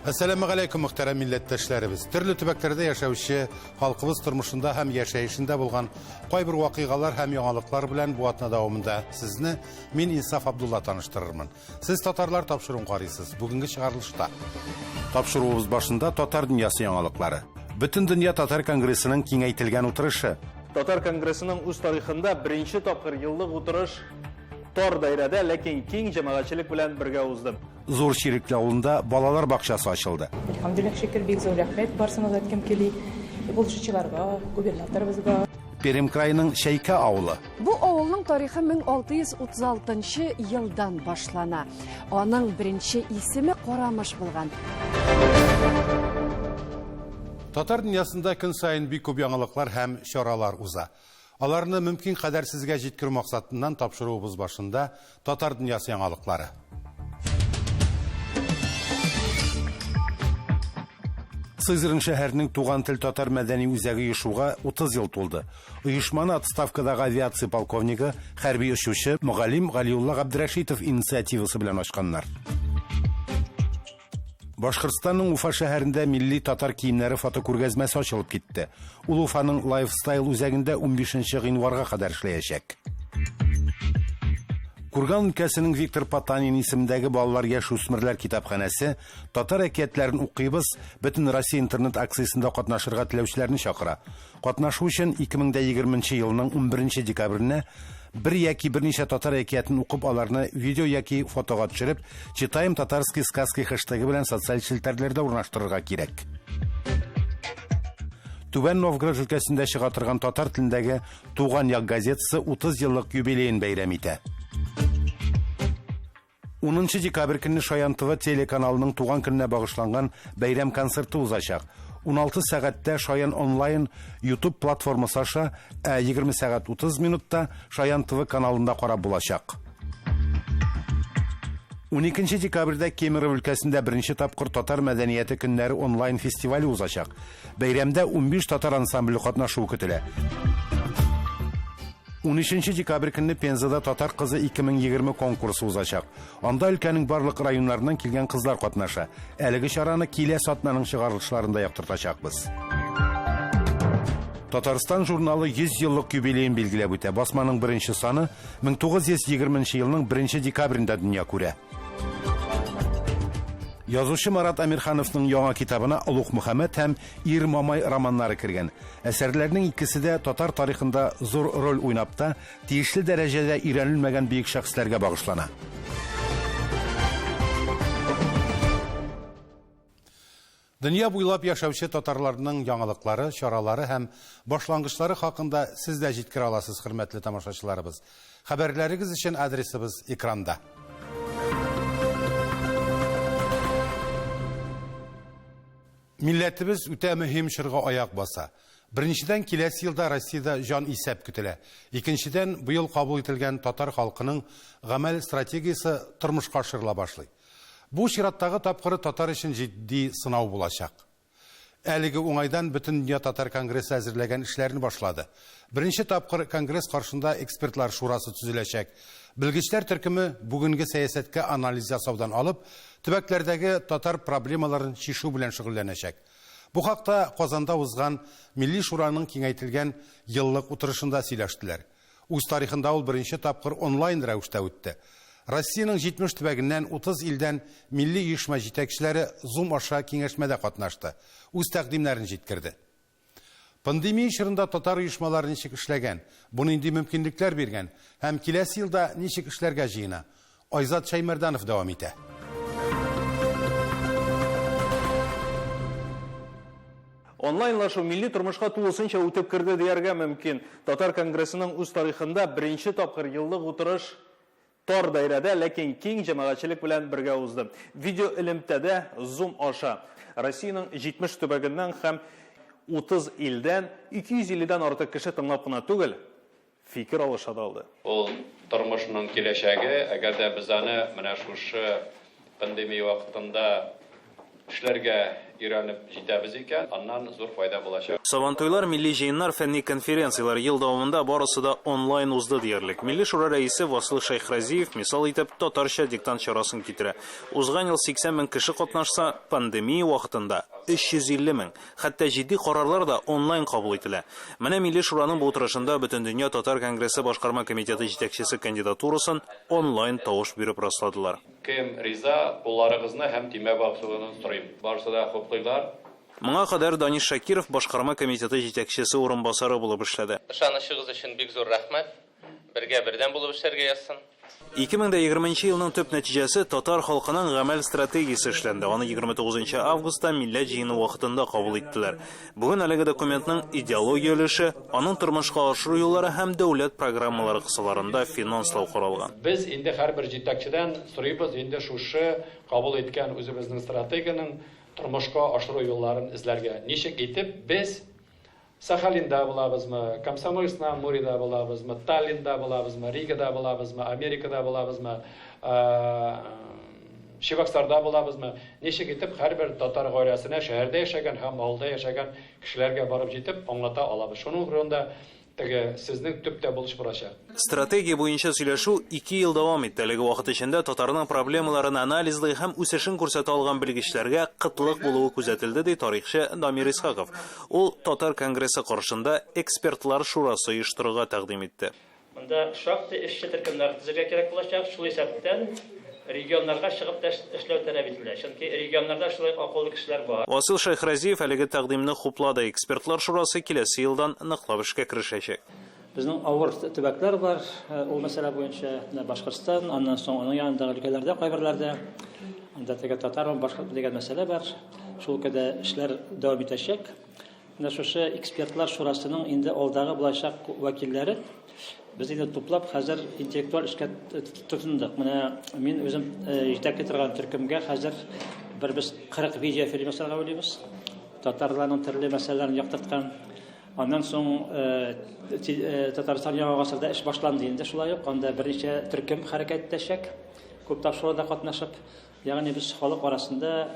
Әссәламегаләйкүм, мөхтәрәм милләттәшләребез. Төрле төбәкләрдә яшәүче халкыбыз тормышында һәм яшәешендә булган кайбер вакыйгалар һәм яңалыклар белән бу атна дәвамында сезне мин Инсаф Абдулла таныштырырмын. Сез татарлар тапшыруын карыйсыз. Бүгенге чыгарылышта. Тапшыруыбыз башында татар дөньясы яңалыклары. Бөтен дөнья татар конгрессының киңәйтелгән утырышы. Татар конгрессының үз тарихында беренче тапкыр еллык утырыш тар даирәдә, ләкин киң җәмәгатьчелек белән бергә узды. Зур Чирекле авылында балалар бакчасы ачылды. Әлхәмдүлилләһ, шөкер, бик зур рәхмәт барсына да кем кили, булышучыларга, губернаторыбызга. Пермь краеның Чәйкә авылы. Бу авылның тарихы 1636 нчы елдан башлана. Аның беренче исеме Карамыш булган. Татар дөньясында көн саен бик күп яңалыклар һәм чаралар уза. Аларны мөмкин кадәр сезгә җиткерү максатыннан тапшыруыбыз башында Татар дөньясы яңалыклары. Сызрань шәһәренең Туган тел татар мәдәни үзәге оешуга 30 ел тулды. Оешманы отставкадагы авиация полковнигы, хәрби очучы, мөгаллим Галиулла Габдрәшитов инициативасы белән ачканнар. Башкортстанның Уфа шәһәрендә милли татар киемнәре фотокүргәзмәсе ачылып китте. Ул Уфаның Lifestyle үзәгендә 15 гыйнварга кадәр эшләячәк. Курган өлкәсенең Виктор Потанин исемендәге балалар яшүсмерләр китапханәсе Татар әкиятләрен укыйбыз бөтен Россия интернет акциясендә катнашырга теләүчеләрне чакыра. Катнашу өчен 2020 елның 11 декабренә бер яки берничә татар әкиятен укып аларны видео яки фотога төшереп, Читаем татарские сказки хэштегы белән социаль челтәрләрдә урнаштырырга кирәк. Түбән Новгород өлкәсендә чыга торган татар телендәге Туган як газетасы 30 еллык юбилеен бәйрәм итә. Унынчы декабрь көнне Шаян ТВ телеканалының туган көненә багышланган бәйрәм концерты узачак. 16 сәгатьтә Шаян онлайн YouTube платформасы аша, ә 20 сәгать 30 минутта Шаян ТВ каналында карап булачак. 12 декабрьдә Кемерово өлкәсендә беренче тапкыр Татар мәдәнияте көннәре онлайн фестивале узачак. Бәйрәмдә 15 татар ансамбле катнашуы көтелә. 13 декабрь көнне Пензада Татар кызы 2020 конкурсы узачак. Анда өлкәнең барлык районнарыннан килгән кызлар катнаша. Әлеге чараны киләсе атнаның чыгарылышларында яктыртачакбыз. Татарстан журналы 100 еллык юбилеен билгеләп үтә. Басманың беренче саны 1920 елның 1 декабрендә дөнья күрә. Язучы Марат Әмирхановның яңа китабына Олуг Мөхәммәд һәм Ир Мамай романнары кергән. Әсәрләрнең икесе дә татар тарихында зур роль уйнап та, тиешле дәрәҗәдә өйрәнелмәгән бөек шәхесләргә багышлана. Дөнья буйлап яшәүче татарларның яңалыклары, чаралары һәм башлангычлары хакында сез дә җиткерә аласыз, хөрмәтле тамашачыларыбыз. Хәбәрләрегез өчен адресыбыз экранда. Милләтебез үтә мөһим чорга аяк баса. Беренчедән, киләсе елда Россиядә җан исәп көтелә. Икенчедән, быел кабул ителгән татар халкының гамәл стратегиясе тормышка ашырыла башлый. Бу чираттагы тапкыры татар өчен җитди сынау булачак. Әлеге уңайдан Бөтендөнья татар конгрессы әзерләгән эшләрне башлады. Беренче тапкыр конгресс каршында экспертлар шурасы төзеләчәк. Белгечләр төркеме бүгенге сәясәткә анализ ясаудан алып, төбәкләрдәге татар проблемаларын чишү белән шөгыльләнәчәк. Бу хакта Казанда узган Милли шураның киңәйтелгән еллык утырышында сөйләштеләр. Үз тарихында ул беренче тапкыр онлайн рәвештә үтте. Россиянең 70 төбәгеннән 30 илдән милли оешма җитәкчеләре Zoom аша киңәшмәдә катнашты, үз тәкъдимнәрен җиткерде. Пандемия чорында татар оешмалары ничек эшләгән, бу нинди мөмкинлекләр биргән һәм киләсе елда ничек эшләргә җыена? Айзат Шәймәрданов дәвам итә. Онлайнлашу милли тормышка тулысынча үтеп керде дияргә мөмкин. Татар конгрессының үз тарихында беренче тапкыр еллык утырыш тар даирәдә, ләкин киң җәмәгатьчелек белән бергә узды. Видеоэлемтәдә Zoom аша Россиянең 70 төбәгеннән һәм 30 илдән 250 дән артык кеше тыңлап кына түгел, фикер алыша да алды. Ул тормышның киләчәге, әгәр дә без аны менә шушы пандемия вакытында Эшләргә өйрәнеп җитәбез икән, аннан зур файда булачак. Сабантуйлар, милли җыеннар, фәнни конференцияләр ел дәвамында барысы да онлайн узды диярлек. Милли Шура рәисе Васил Шәйхразиев мисал итеп Татарча диктант чарасын китерә. Узган ел 80 мең кеше катнашса, пандемия вакытында 350 мең. Хәтта җитди карарлар да онлайн кабул ителә. Менә Милли Шураның бу утырышында Бөтендөнья татар конгрессы башкарма комитеты җитәкчесе кандидатурасын онлайн тавыш биреп расладылар. Кем риза, кулларыгызны һәм төймә басуын сорыйм. Барысы да хуплыйлар. Моңа кадәр Данис Шакиров башкарма комитеты җитәкчесе урынбасары булып эшләде. Ышанычыгыз өчен бик зур рәхмәт. Бергә бердәм булып эшләргә язсын. 2020 нче елның төп нәтиҗәсе татар халкының гамәл стратегиясе эшләнде. Аны 29 нчы августта Милләт җыены вакытында кабул иттеләр. Бүген әлеге документның идеология өлеше, аның тормышка ашыру юллары һәм дәүләт программалары кысаларында финанслау каралган. Без инде һәрбер җитәкчедән сорыйбыз инде шушы кабул иткән үзебезнең стратегиянең тормышка ашыру юлларын эзләргә. Ничек итеп без Сахалинда булабызмы, Комсомольск-на-Амуреда булабызмы, Таллинда булабызмы, Ригада булабызмы, Америкада булабызмы, Чебоксарда булабызмы, ничек итеп һәрбер татар гаиләсенә шәһәрдә яшәгән һәм авылда яшәгән кешеләргә барып җитеп аңлата алабыз. Шуның урынында теге сезнең төп тә булыш булачак. Стратегия буенча сөйләшү ике ел дәвам итте. Әлеге вакыт эчендә татарның проблемаларын анализлый һәм үсешен күрсәтә алган белгечләргә кытлык булуы күзәтелде, ди тарихчы Дамир Исхаков. Ул Татар конгрессы каршында экспертлар шурасы оештырырга тәкъдим итте. Монда шактый эшче төркемнәр төзергә кирәк булачак, шул исәптән регионнарга чыгып та эшләү таләп ителә, чөнки регионнарда шулай ук акыллы кешеләр бар. Васил Шәйхразиев әлеге тәкъдимне хуплады, экспертлар шурасы киләсе елдан ныклап эшкә керешәчәк. Безнең авыр төбәкләр бар ул мәсьәлә буенча, менә Башкортстан, аннан соң аның янындагы өлкәләрдә кайберләрдә, анда теге татар, башкорт дигән мәсьәлә бар. Шул өлкәдә эшләр дәвам итәчәк. Менә шушы экспертлар шурасының инде алдагы булачак вәкилләре без инде туплап хәзер интеллектуаль эшкә тотындык. Менә мин үзем җитәкли торган төркемгә хәзер бер без 40 видеофильм ясарга уйлыйбыз. Татарларның төрле мәсьәләләрен яктырткан. Аннан соң Татарстан яңа гасырда эш башланды инде шулай ук. Анда берничә төркем хәрәкәт итәчәк. Күп тапшыруда катнашып. Ягъни без халык арасында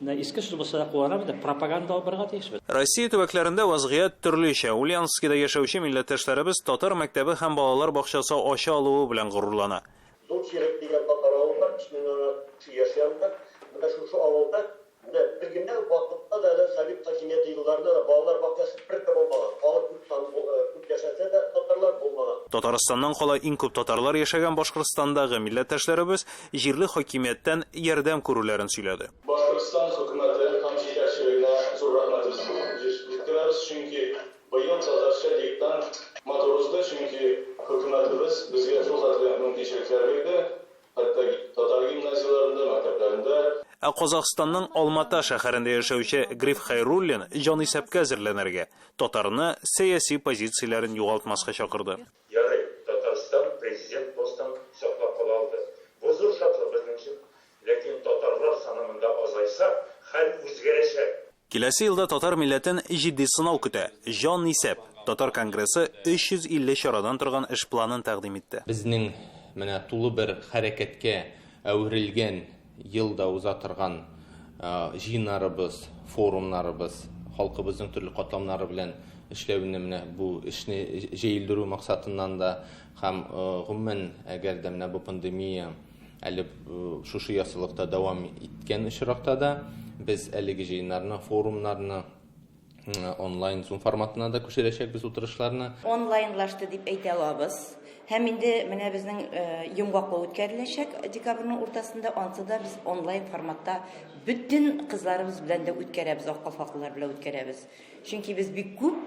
Менә иске сүз булса да кулланабыз да, пропаганда алып барырга тиешбез. Россия төбәкләрендә вазгыять төрлечә. Ульяновскида яшәүче милләттәшләребез татар мәктәбе һәм балалар бакчасы ача алуы белән горурлана. Зур Чирек дигән татар авылы бар, өч меңнән артык кеше яши анда. Менә шушы авылда менә бер генә вакытта да әле совет хакимияте елларында да балалар бакчасы бер дә булмаган. Халык күп сан күп яшәсә дә, татарлар булмаган. Татарстаннан кала иң күп татарлар яшәгән Башкортстандагы милләттәшләребез җирле хакимияттән ярдәм күрүләрен сөйләде. Башкортстан хөкүмәте һәм җитәкчелегенә зур рәхмәтебезне җиткерәбез, чөнки быел татарча диктант матур узды, чөнки хөкүмәтебез безгә шул хәтле мөмкинчелекләр бирде, хәтта татар гимназияләрендә, мәктәпләрендә. Ә Казахстанның Алмата шәһәрендә яшәүче Гриф Хәйруллин җанисәпкә әзерләнергә, татарны сәяси позицияләрен югалтмаска чакырды. Ярый, Татарстан президент постын саклап кала алды. Бу зур шатлык безнең өчен. Ләкин татарлар саны монда азайса, хәл үзгәрәчәк. Киләсе елда татар милләтен җитди сынау көтә. Җан исәп. Татар конгрессы 350 чарадан торган эш планын тәкъдим итте. Безнең менә тулы бер хәрәкәткә әверелгән елда уза торган җыеннарыбыз, форумнарыбыз, халкыбызның төрле катламнары белән эшләүне менә бу эшне җәелдерү максатыннан да һәм гомумән, әгәр дә менә бу пандемия әле шушы яссылыкта дәвам иткән очракта да, без әлеге җыеннарны, форумнарны онлайн Zoom форматына да күчерәчәкбез утырышларны. Онлайнлашты дип әйтә алабыз. Һәм инде менә безнең йомгаклау үткәреләчәк декабрьнең уртасында, ансы да без онлайн форматта бөтен кызларыбыз белән дә үткәрәбез, ак калфаклылар белән үткәрәбез. Чөнки без бик күп,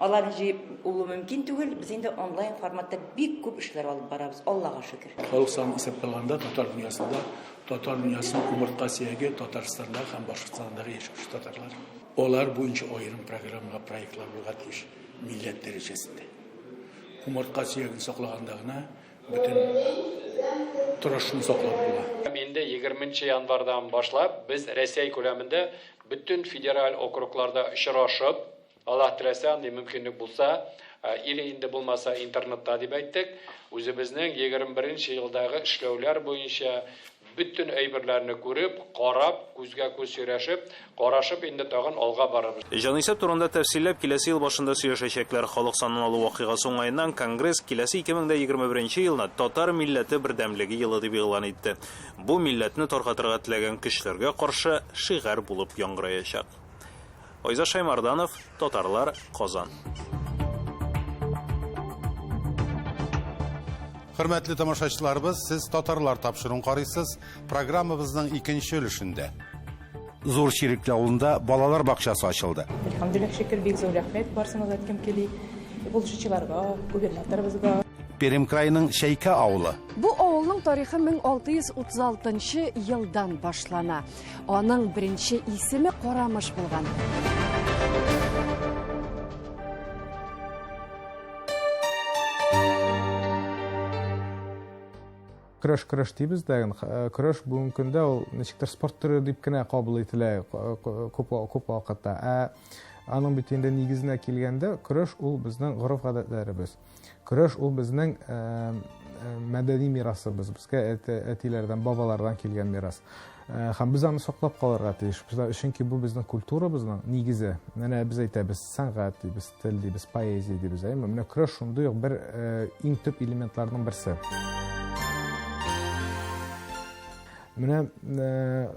аларны җыеп улу мөмкин түгел, без инде онлайн форматта бик күп эшләр алып барабыз, Аллага шөкер. Халык санын исәпкә алганда, татар дөньясында, татар дөньясының умыртка сөяге Татарстанда һәм Башкортстандагы яшәүче татарлар. Алар буенча аерым программа, проектлар булырга тиеш милләт дәрәҗәсендә. Умыртка сөяген саклаганда гына бөтен торышны саклап була. Һәм инде егерменче январьдан башлап без Рәсәй күләмендә бөтен федераль округларда очрашып, Аллаһ теләсә, андый мөмкинлек булса, или инде булмаса интернетта дип әйттек, үзебезнең егерме беренче елдагы эшләүләр буенча Бөтен әйберләрне күреп, карап, күзгә-күз сөйләшеп, карашып инде тагын алга барырбыз. Җанисәп турында тәфсилләп киләсе ел башында сөйләшәчәкләр. Халык санын алу вакыйгасы уңаеннан Конгресс киләсе 2021 елны Татар милләте бердәмлеге елы дип игълан итте. Бу милләтне таркатырга теләгән көчләргә каршы шигарь булып яңгыраячак. Айзат Шаймарданов, Татарлар, Казан. Хөрмәтле тамашачыларыбыз, сез Татарлар тапшыруын карыйсыз. Программабызның икенче өлешендә. Зур Чирекле авылында балалар бакчасы ачылды. Әлхәмдүлилләһ, шөкер, бик зур рәхмәт барсына да әйткем кили. Булышучыларга, губернаторыбызга. Пермь краеның Чәйкә авылы. Бу авылның тарихы 1636 нчы елдан башлана. Аның беренче исеме Карамыш булган. Көрәш көрәш дибез дә, көрәш бүгенге көндә ул ничектер спорт төре дип кенә кабул ителә күп күп вакытта. Ә аның бит инде нигезенә килгәндә, көрәш ул безнең гореф-гадәтләребез. Көрәш ул безнең мәдәни мирасыбыз, безгә әтиләрдән, бабалардан килгән мирас. Һәм без аны саклап калырга тиеш. Чөнки бу безнең культурабызның нигезе. Менә без әйтәбез, сәнгать дибез, тел дибез, поэзия дибез, әйеме? Менә көрәш шундый ук бер иң төп элементларның берсе. Менә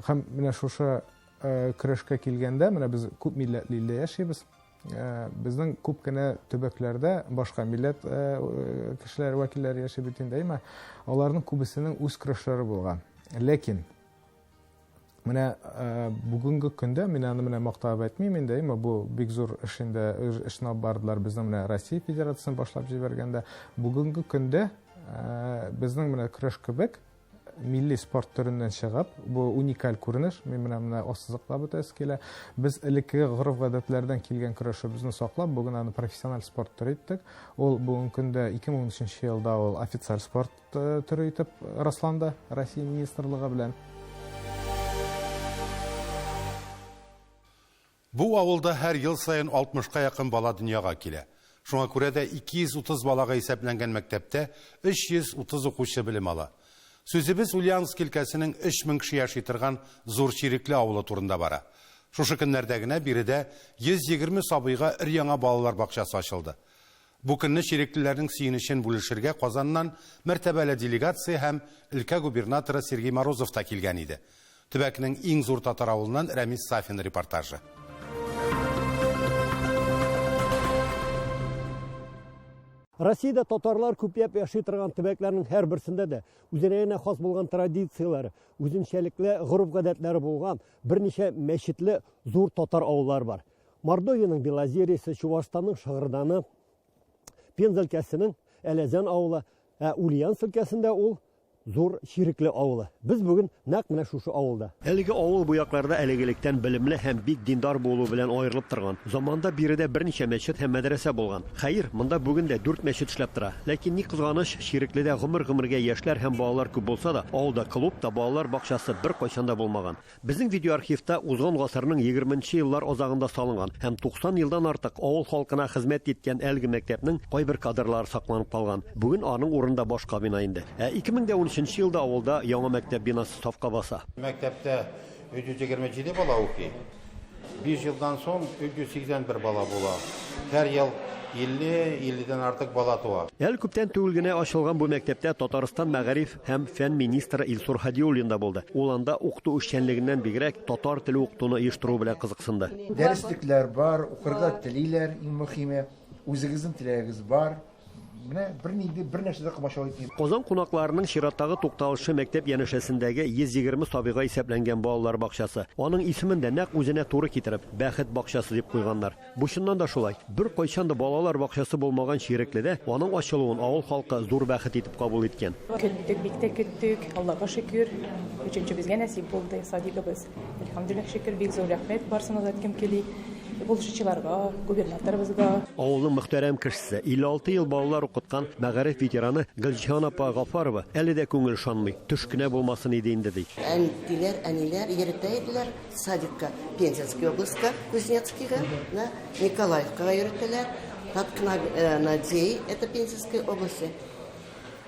һәм менә шушы көрәшкә килгәндә, менә без күп милләтле илдә яшибез. Безнең күп кенә төбәкләрдә башка милләт кешеләре вәкилләре яши бит инде, әйме? Аларның күбесенең үз көрәшләре булган. Ләкин менә бүгенге көндә мин аны менә мактап әйтмим инде, әйме, бу бик зур эш инде, эшне алып бардылар безнең менә Россия Федерациясен башлап җибәргәндә. Бүгенге көндә безнең менә көрәш кебек милли спорт төреннән чыгып, бу уникаль күренеш, мин менә моны ассызыклап үтәсе килә. Без элеккеге гореф-гадәтләрдән килгән көрәшебезне саклап, бүген аны профессиональ спорт төре иттек. Ул бүгенге көндә 2013 елда ул официаль спорт э, төре итеп расланды Россия министрлыгы белән. Бу авылда һәр ел саен 60-ка якын бала дөньяга килә. Шуңа күрә дә 230 балага исәпләнгән мәктәптә 330 укучы белем ала. Сүзебез Ульяновск өлкәсенең 3000 кеше яши торган Зур Чирекле авылы турында бара. Шушы көннәрдә генә биредә 120 сабыйга өр-яңа балалар бакчасы ачылды. Бу көнне чиреклеләрнең сөенечен бүлешергә Казаннан мәртәбәле делегация һәм өлкә губернаторы Сергей Морозов та килгән иде. Төбәкнең иң зур татар авылыннан Рәмис Сафин репортажы. Россиядә татарлар күпләп яши торган төбәкләрнең һәрберсендә дә үзенә генә хас булган традицияләре, үзенчәлекле гореф-гадәтләре булган берничә мәчетле зур татар авыллары бар. Мордовиянең Белозерьесе, Чувашстанның Шыгырданы, Пенза өлкәсенең Әләзән авылы, ә Ульяновск өлкәсендә ул Зур Чирекле авылы. Без бүген нәкъ менә шушы авылда. Әлеге авыл бу якларда элек-электән белемле һәм бик диндар булуы белән аерылып торган. Заманында биредә берничә мәчет һәм мәдрәсә булган. Хәер, монда бүген дә дүрт мәчет эшләп тора. Ләкин, ни кызганыч, Чирекледә гомер-гомергә яшьләр һәм балалар күп булса да, авылда клуб та, балалар бакчасы беркайчан да булмаган. Безнең видеоархивта узган гасырның егерменче еллар азагында салынган һәм 90 елдан артык авыл халкына хезмәт иткән әлеге мәктәпнең кайбер кадрлары сакланып калган. Бүген аның урынында башка бина инде. Ә 2013 елда авылда яңа мәктәп бинасы сафка баса. Мәктәптә 327 бала укый. Биш елдан соң 381 бала була. Һәр ел 50, 50-дән артык бала туа. Әле күптән түгел генә ачылган бу мәктәптә Татарстан мәгариф һәм фән министры Илсур Һадиуллин да булды. Ул анда укыту эшчәнлегеннән бигрәк, татар теле укытуны оештыру белән кызыксынды. Дәреслекләр бар, укырга телиләр, иң мөхиме, үзегезнең теләгегез бар. Менә бернинди бер нәрсә дә комачау итми. Казан кунакларының чираттагы тукталышы мәктәп янәшәсендәге 120 сабыйга исәпләнгән балалар бакчасы. Аның исемен дә нәкъ үзенә туры китереп, Бәхет бакчасы дип куйганнар. Бу чыннан да шулай. Беркайчан да балалар бакчасы булмаган Чирекледә аның ачылуын авыл халкы зур бәхет итеп кабул иткән. Көттек, бик тә көттек. Аллага шөкер, өченчебезгә нәсыйп булды садигыбыз. Әлхәмдүлилләһ шөкер, бик зур рәхмәт барсына да әйткем кили. Булышучыларга, губернаторыбызга. Авылның мөхтәрәм кешесе, 56 ел балалар укыткан мәгариф ветераны Гөлҗиһан апа Гафарова әле дә күңел ышанмый, төш кенә булмасын иде инде, ди. Әниләр, әниләр йөретә иделәр. Садикка Пензенский областька, Кузнецкийга, на Николаевкага йөртәләр. Э, Надей, это Пензенской области.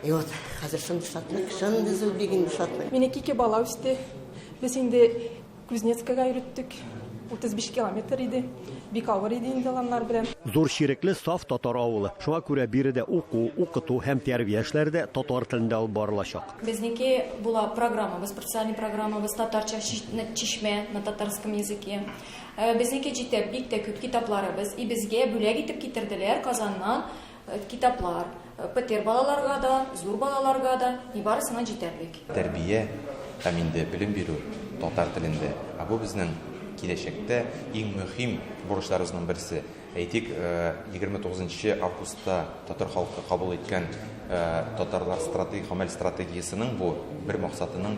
И вот, хәзер шундый шатлык, шундый зур бик инде шатлык. Минеке ике бала үсте. Без инде Кузнецкага йөреттек. 35 километр иде. Бик авыр иде инде аланнар белән. Зур Чирекле саф татар авылы. Шуңа күрә биредә уку, укыту һәм тәрбия эшләре дә татар телендә алып барылачак. Безнеке була программабыз, специальный программабыз татарча чишмә на татарском языке. Безнеке җитә бик тә күп китапларыбыз. И безгә бүләк итеп китерделәр Казаннан китаплар. ПТР балаларга да, зур балаларга да, и барысына җитәрлек. Тәрбия һәм инде белем бирү татар телендә. Ә бу безнең киләчәктә иң мөһим бурычларыбызның берсе. Әйтик, 29 августта татар халкы кабул иткән татарлар стратегик гамәл стратегиясенең бу бер максатының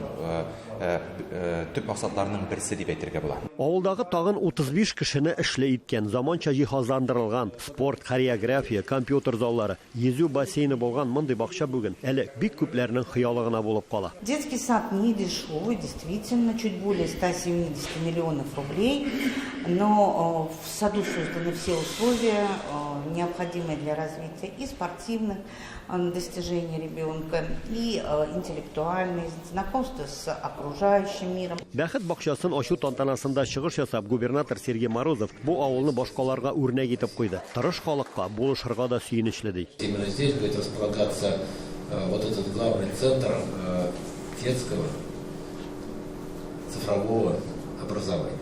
төп максатларының берсе дип әйтергә була. Авылдагы тагын 35 кешене эшле иткән, заманча җиһазландырылган спорт, хореография, компьютер заллары, йөзү бассейны булган мондый бакча бүген әле бик күпләрнең хыялы гына булып кала. Детский сад не дешевый, действительно, чуть более 170 миллионов рублей, но в саду созданы все условия, необходимые для развития и спортивных достижений ребенка, и интеллектуальные, знакомство с окружающим миром. Бәхет бакчасын ачу тантанасында чыгыш ясап, губернатор Сергей Морозов бу авылны башкаларга үрнәк итеп куйды. Тырыш халыкка булышырга да сөенечле ди. Именно здесь будет располагаться вот этот главный центр детского цифрового образования.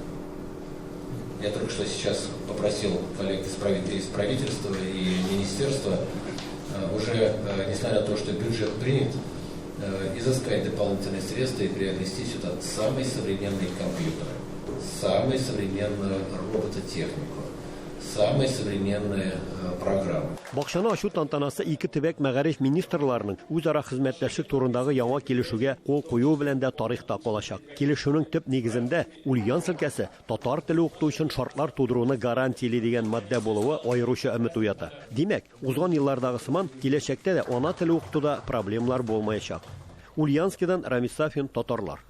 Я только что сейчас попросил коллег из правительства и министерства уже, несмотря на то, что бюджет принят, изыскать дополнительные средства и приобрести сюда самые современные компьютеры, самую современную робототехнику, самые современные программы. Бакчаны ачу тантанасы ике төбәк мәгариф министрларының үзара хезмәттәшлек турындагы яңа килешүгә кул кую белән дә тарихта калачак. Килешүнең төп нигезендә Ульяновск өлкәсе татар теле укыту өчен шартлар тудыруны гарантияли дигән маддә булуы аеруча өмет уята. Димәк, узган еллардагы сыман киләчәктә дә ана теле укытуда проблемалар булмаячак. Ульяновскидан Рамис Сафин, Татарлар.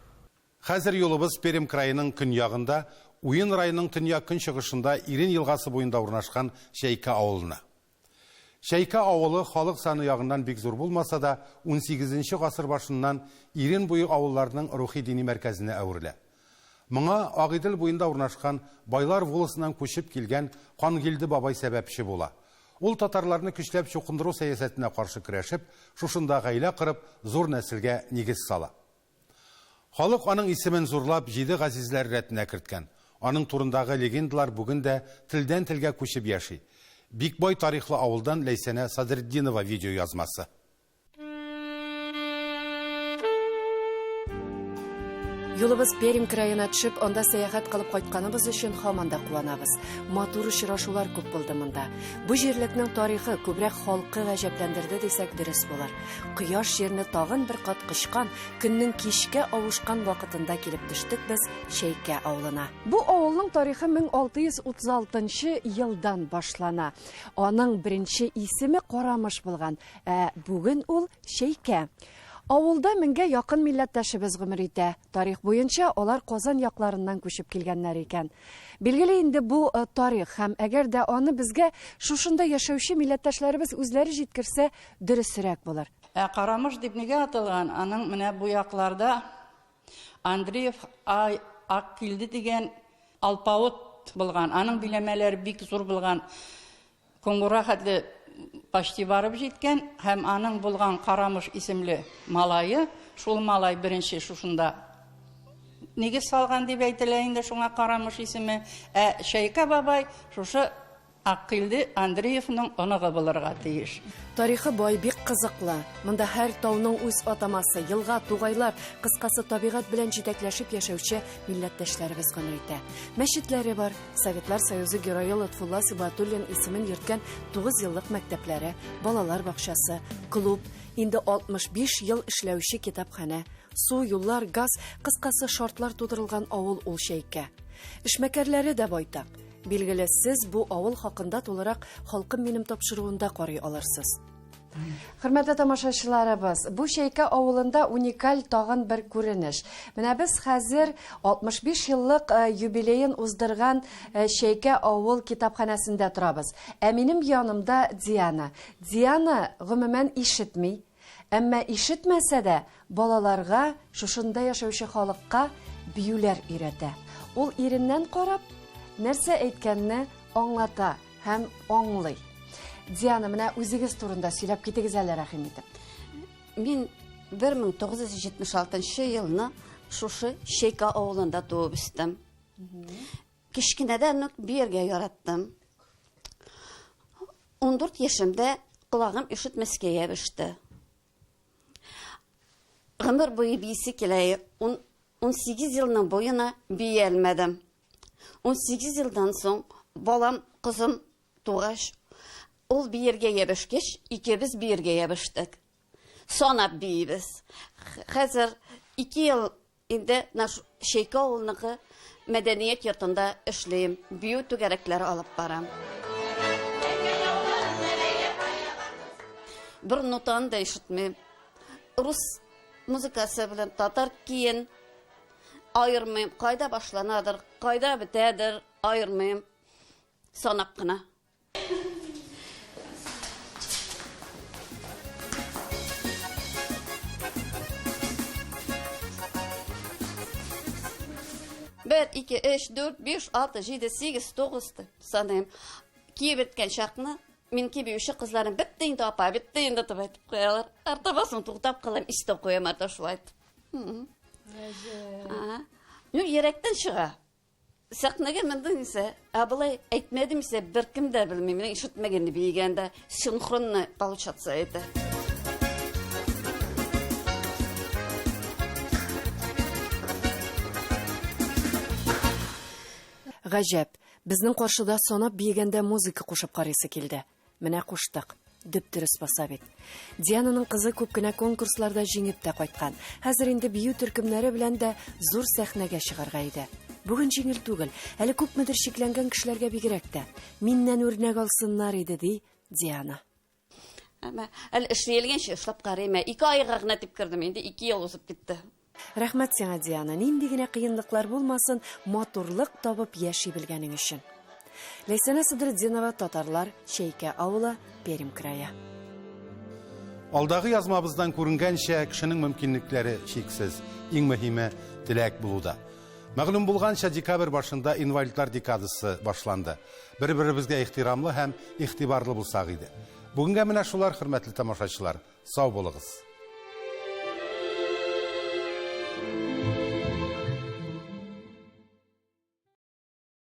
Хәзер юлыбыз Пермь краеның көньягында, Уен районының төньяк-көнчыгышында Ирен елгасы буенда урнашкан Чәйкә авылына. Чәйкә авылы халык саны ягыннан бик зур булмаса да, 18 гасыр башыннан Ирен буе авылларының рухи-дини мәркәзенә әверелә. Моңа Агыйдел буенда урнашкан Байлар волосыннан күчеп килгән Кангилде бабай сәбәпче була. Ул татарларны көчләп чукындыру сәясәтенә каршы көрәшеп, шушында гаилә корып, зур нәселгә нигез сала. Халык аның исемен зурлап җиде газизләр рәтенә керткән. Аның турындагы легендалар бүген дә телдән телгә күчеп яши. Бик бай тарихлы авылдан Ләйсәнә Садретдинова видеоязмасы. Юлыбыз Пермь краена төшеп, анда сәяхәт кылып кайтканыбыз өчен һаман да куанабыз. Матур очрашулар күп булды монда. Бу җирлекнең тарихы күбрәк халкы гаҗәпләндерде дисәк дөрес булыр. Кояш җирне тагын бер кат кочкан, көннең кичкә авышкан вакытында килеп төштек без Чәйкә авылына. Бу авылның тарихы 1636 елдан башлана. Аның беренче исеме Карамыш булган, ә бүген ул Чәйкә. Авылда меңгә якын милләттәшебез гомер итә. Тарих буенча алар Казан якларыннан күчеп килгәннәр икән. Билгеле инде бу тарих һәм әгәр дә аны безгә шушында яшәүче милләттәшләребез үзләре җиткерсә, дөресрәк булыр. Ә Карамыш дип нигә аталган? Аның менә бу якларда Андреев Аккилде дигән алпавыт булган. Аның биләмәләре бик зур булган. Коңгыра хәтле почти барып җиткән һәм аның булган Карамыш исемле малае, шул малай беренче шушында нигез салган дип әйтелә инде, шуңа Карамыш исеме. Ә Чәйкә бабай шушы Аккилде Андреевның оныгы булырга тиеш. Тарихы бай, бик кызыклы. Монда һәр тауның үз атамасы, елга, тугайлар, кыскасы табигать белән җитәкләшеп яшәүче милләттәшләребез гомер итә. Мәчетләре бар, Советлар Союзы герое Лотфулла Сибгатуллин исемен йөрткән 9 еллык мәктәпләре, балалар бакчасы, клуб, инде 65 ел эшләүче китапханә, су, юллар, газ, кыскасы шартлар тудырылган авыл ул Чәйкә. Эшмәкәрләре дә байтак. Билгеле, сез бу авыл хакында тулырак Халкым минем тапшыруында карый алырсыз. Хөрмәтле тамашачыларыбыз, бу Чәйкә авылында уникаль тагын бер күренеш. Менә без хәзер 65 еллык юбилеен уздырган Чәйкә авыл китапханәсендә торабыз. Ә минем янымда Диана. Диана гомумән ишетми. Әмма ишетмәсә дә, балаларга, шушында яшәүче халыкка биюләр өйрәтә. Ул иреннән карап, нәрсә әйткәнне аңлата һәм аңлый. Диана, менә үзегез турында сөйләп китегез әле, рәхим итеп. Мин 1976 елны шушы Чайка авылында туып үстем. Кечкенәдән үк биергә яраттым. 14 яшемдә колагым ишетмәскә ябышты. Гомер буе биисе килә. 18 елның буена бии алмадым. 18 елдан соң балам, кызым тугач, ул биергә ябышкач, икебез биергә ябыштык. Санап биибез. Хәзер 2 ел инде наш Чәйкә авылыныкы мәдәният йортында эшлим, бию түгәрәкләре алып барам. Бер нотаны да ишетмим. Рус музыкасы белән татар киен аермыйм. Кайда башланадыр, кайда бетәдер, аермыйм. Санап кына. Бер, ике, өч, дүрт, биш, алты, җиде, сигез, тугыз дип саныйм. Киеп беткән чакны мин киеп кызларым бетте инде, апа, бетте инде дип әйтеп куялар. Артабасын туктап калам, истә куям ата шулай итеп. Ну, йөрәктән чыга. Сәхнәгә мендең исә, ә болай әйтмәдем исә, беркем дә белми, мине ишетмәгән биегәндә синхронно получаться это. Гаҗәп, безнең каршыда санап биегәндә музыка кушып карыйсы килде. Менә куштык. Дөп-дөрес баса бит. Диананың кызы күп кенә конкурсларда җиңеп тә кайткан. Хәзер инде бию төркемнәре белән дә зур сәхнәгә чыгарга иде. Бүген җиңел түгел, әле күпмедер шикләнгән кешеләргә бигрәк тә. Миннән үрнәк алсыннар иде, ди Диана. Әмма әле эшләелгәнче эшләп карыйм. Ике айга гына дип кердем, инде ике ел узып китте. Рәхмәт сиңа, Диана, нинди генә кыенлыклар булмасын, матурлык табып яши белгәнең өчен. Ләйсәнә Садретдинова, Татарлар, Чәйкә авылы, Пермь крае. Алдагы язмабыздан күренгәнчә, кешенең мөмкинлекләре чиксез. Иң мөһиме теләк булуда. Мәгълүм булганча, декабрь башында инвалидлар декадасы башланды. Бер-беребезгә ихтирамлы һәм игътибарлы булсак иде. Бүгенгә менә шулар, хөрмәтле тамашачылар. Сау булыгыз.